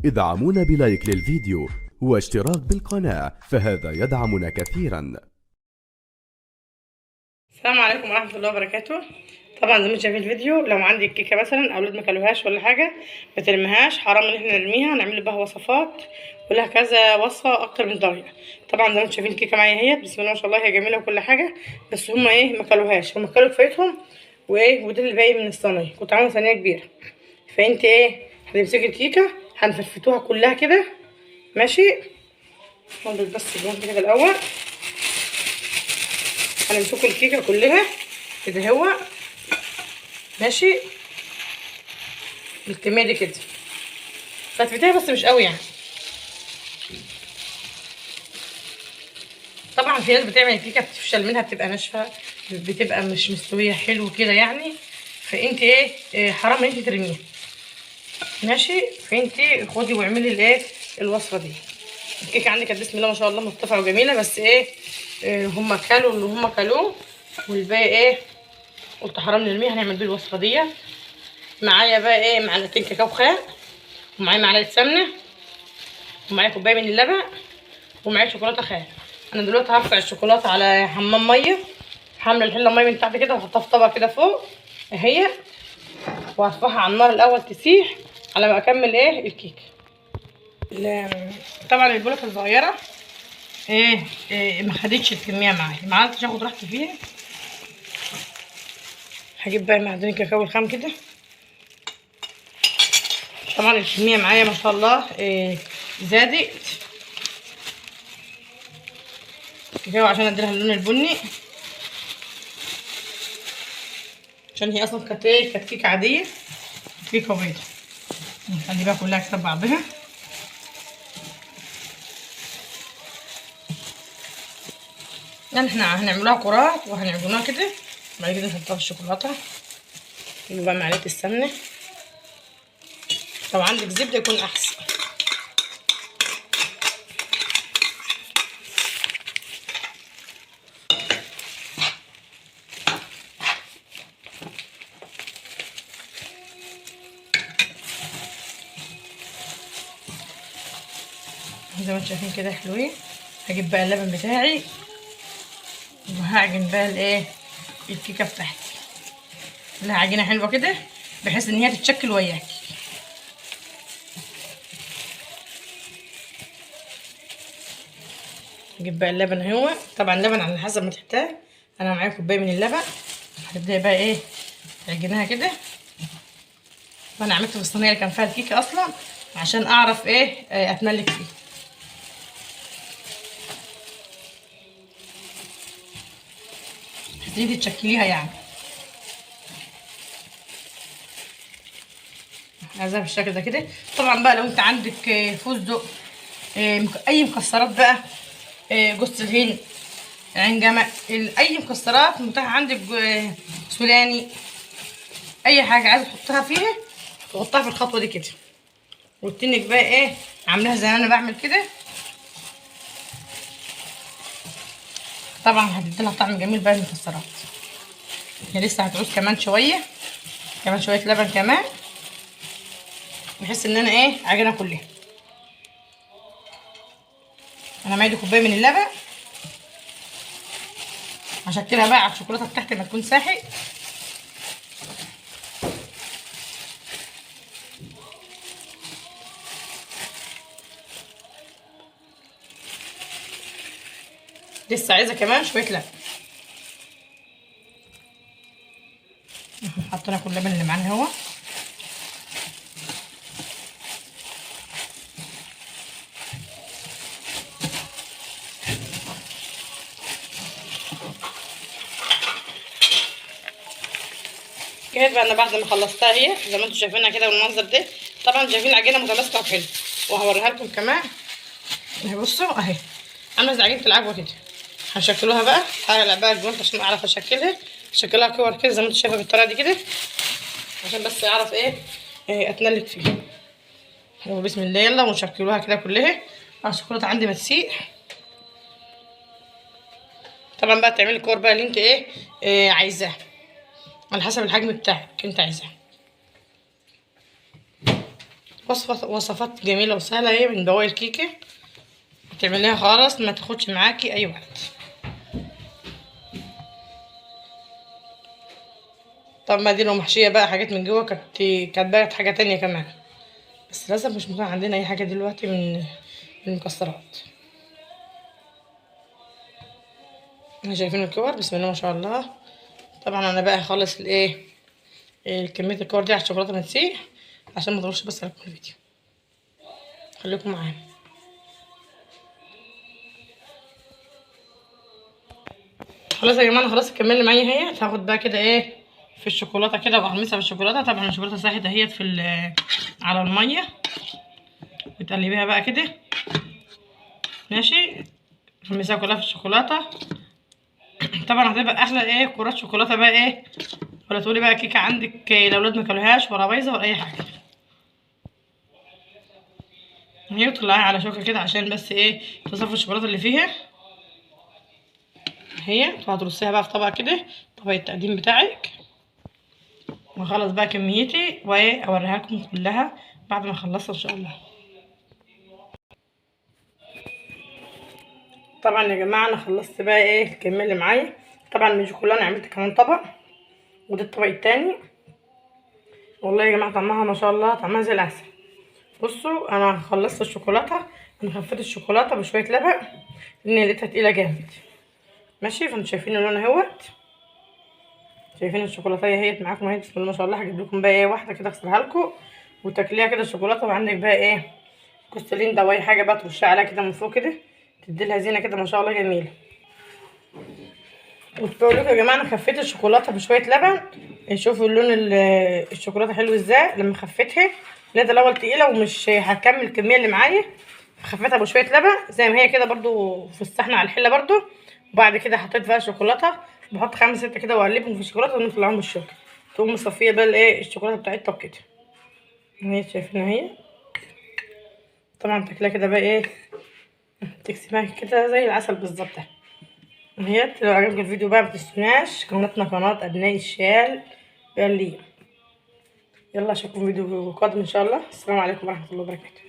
ادعمونا ب like للفيديو واشتراك بالقناة فهذا يدعمنا كثيرا. السلام عليكم ورحمة الله وبركاته. طبعا زي ما انتم شايفين الفيديو، لو عندك كيكة مثلا اولاد ما كلوهاش ولا حاجة ما ترميهاش، حرام ان احنا نرميها، نعمل بها وصفات ولها كذا وصفه اكتر من طريقه. طبعا زي ما انتم شايفين الكيكه معايا اهيت، بسم الله ما شاء الله هي جميلة وكل حاجة، بس هما ايه ما كلوهاش، هما كلوا كفايتهم وايه، وده اللي باقي من الصينية، كنت عامله صينية كبيرة. فانت ايه هتمسكي الكيكه هنفتفتوها كلها كده، ماشي؟ نضرب بس الجنب كده الاول، هنمسكوا الكيكه كلها كده هو، ماشي؟ بالكمية دي كده فتفتها بس مش قوي يعني. طبعا في ناس بتعمل الكيكه بتفشل منها، بتبقى ناشفة، بتبقى مش مستوية حلو كده يعني. فانت ايه حرام ان انت ترميها، ماشي؟ فانت خدي واعملي الايه الوصفة دي. الكيكه عندي كانت بسم الله ما شاء الله مرتفعة وجميلة، بس ايه هما كلوا اللي هما كلوه والباقي ايه قلت حرام نرميها، هنعمل بيه الوصفة دي. معايا بقى ايه معلقتين كاكاو خام، ومعايا معلقه سمنه، ومعايا كوباية من اللبن، ومعايا شوكولاتة خام. انا دلوقتي هرفع الشوكولاتة على حمام مية، هعمل الحلة مية من تحت كده واحطها في طبق كده فوق اهي، وهرفعها على النار الاول تسيح على ما اكمل ايه الكيكه. طبعا البوله كانت صغيرة ايه ما خدتش الكمية معايا، ما عرفتش اخد راحتي فيها. هجيب بقى معدن الكاكاو الخام كده. طبعا الكمية معايا ما شاء الله إيه زادت الكاكاو عشان اديلها اللون البني، عشان هي اصلا كانت ايه كانت كيكة عادية، كيكة بيضة. نخلي بقى كلها كده بعضها. يعني احنا هنعملوها كرات وهنعجنوها كده، بعد كده نحطها في الشوكولاتة. نجيب بقى معلقه السمنة، لو عندك زبدة يكون احسن. زي ما انتم شايفين كده حلوين. هجيب بقى اللبن بتاعي وهعجن بقى الايه الكيكه بتاعتي، لها عجينه حلوة كده بحيث ان هي تتشكل وياكي. هجيب بقى اللبن اهو، طبعا اللبن على حسب ما تحتاج، انا معايا كوباية من اللبن. هتبداي بقى ايه تعجنها كده، وانا عملت في الصينية اللي كان فيها الكيكه اصلا عشان اعرف ايه اتملك فيه. تبتدي تشكليها يعني عايزاها بالشكل ده كده. طبعا بقى لو انت عندك فستق، اي مكسرات بقى، جوز الهند، عين جمل، اي مكسرات متاحة عندك، سوداني، اي حاجة عايزه تحطها فيها تحطها في الخطوة دي كده. وتنك بقى ايه عاملاها زي ما انا بعمل كده. طبعا هتدي لها طعم جميل بقى المكسرات. هي لسه هتعوز كمان شوية، كمان شوية لبن كمان، بحيث ان انا ايه عجينه كلها. انا معايا كوباية من اللبن، هشكلها بقى على الشوكولاتة بتاعتي ما تكون ساحت. لسه عايزه كمان شوية لبن. حطينا كل اللبن اللي معانا اهو. كده بقى انا بعد ما خلصتها اهي زي ما انتم شايفينها كده بالمنظر ده. طبعا شايفين العجينة متماسكة وحلوه، وهوريها لكم كمان اهي. بصوا اهي عامله زي عجينه العجوه كده. هشكلوها بقى، هقلع بقى الجوانت عشان اعرف اشكلها. اشكلها كور كده زي ما انتم شايفه بالطريقة دي كده، عشان بس اعرف ايه اتملك فيها. بسم الله، يلا ونشكلوها كده كلها. الشوكولاتة عندي ما تسيح. طبعا بقى تعملي الكور بقى اللي انت ايه عايزاها على حسب الحجم بتاعك انت عايزاه. وصفات جميلة وسهلة اهي من بواقي الكيكه، تعمليها خالص ما تاخدش معاكي اي وقت. طب ما دي لو محشيه بقى حاجات من جوه كانت بقت حاجة تانية كمان، بس للاسف مش متاح عندنا اي حاجة دلوقتي من المكسرات. شايفين الكور بسم الله ما شاء الله. طبعا انا بقى هخلص الايه كمية الكور دي على الشوكولاتة ما تسيح عشان ما اطولش بس عليكم الفيديو، خليكم معانا. خلاص يا جماعة انا خلاص الكمية اللي معايا اهي. هاخد بقى كده ايه في الشوكولاتة كده واغمسها في الشوكولاتة. طبعا الشوكولاتة ساحت اهيت في على المية، وتقلبيها بقى كده ماشي، تغمسيها كلها في الشوكولاتة. طبعا هتبقى احلى ايه كرات شوكولاتة بقى ايه، ولا تقولي بقى كيكة عندك الاولاد ما كلوهاش ولا بايظة ولا اي حاجة. هي وطلعيها على شوكه كده عشان بس ايه تصفي الشوكولاتة اللي فيها. هي هترصيها بقى في طبق كده، طبق التقديم بتاعك. وخلص بقى كميتي وايه اوريها لكم كلها بعد ما اخلصها ان شاء الله. طبعا يا جماعة انا خلصت بقى ايه الكمية اللي معايا. طبعا مش كلها، انا عملت كمان طبق وده الطبق التاني. والله يا جماعة طعمها ما شاء الله، طعمها زي العسل. بصوا انا خلصت الشوكولاتة، انا خفيت الشوكولاتة بشوية لبن لان لقيتها تقيلة جامد ماشي. فانتوا شايفين اللون اهوت، شايفين الشوكولاتة اهيت معاكم اهي بسم الله ما شاء الله. هجيب لكم بقى ايه واحدة كده اغسلها لكم وتاكليها كده الشوكولاتة. وعندك بقى ايه كوستالين ده واي حاجة بقى ترشها عليها كده من فوق كده، تدي لها زينة كده ما شاء الله جميلة. وبقول لكم يا جماعة انا خفيت الشوكولاتة بشوية لبن، شوفوا اللون الشوكولاتة حلو ازاي لما خفيتها. لقيتها الاول تقيلة ومش هكمل الكمية اللي معايا، خفيتها بشوية لبن زي ما هي كده برده في الصحن على الحلة برده. وبعد كده حطيت فيها شوكولاتة، بحط 5 6 كده واقلبهم في الشوكولاتة ونطلعهم بالشوكة، تقوم مصفيه بقى الايه الشوكولاتة بتاعتها وكده. اهي شايفينها اهي. طبعا تاكلها كده بقى ايه تكسبها كده زي العسل بالظبط اهي. لو عجبكم الفيديو بقى متنسوناش قناتنا قناة ابناء الشال برلين. يلا اشوفكم فيديو قادم ان شاء الله. السلام عليكم ورحمة الله وبركاته.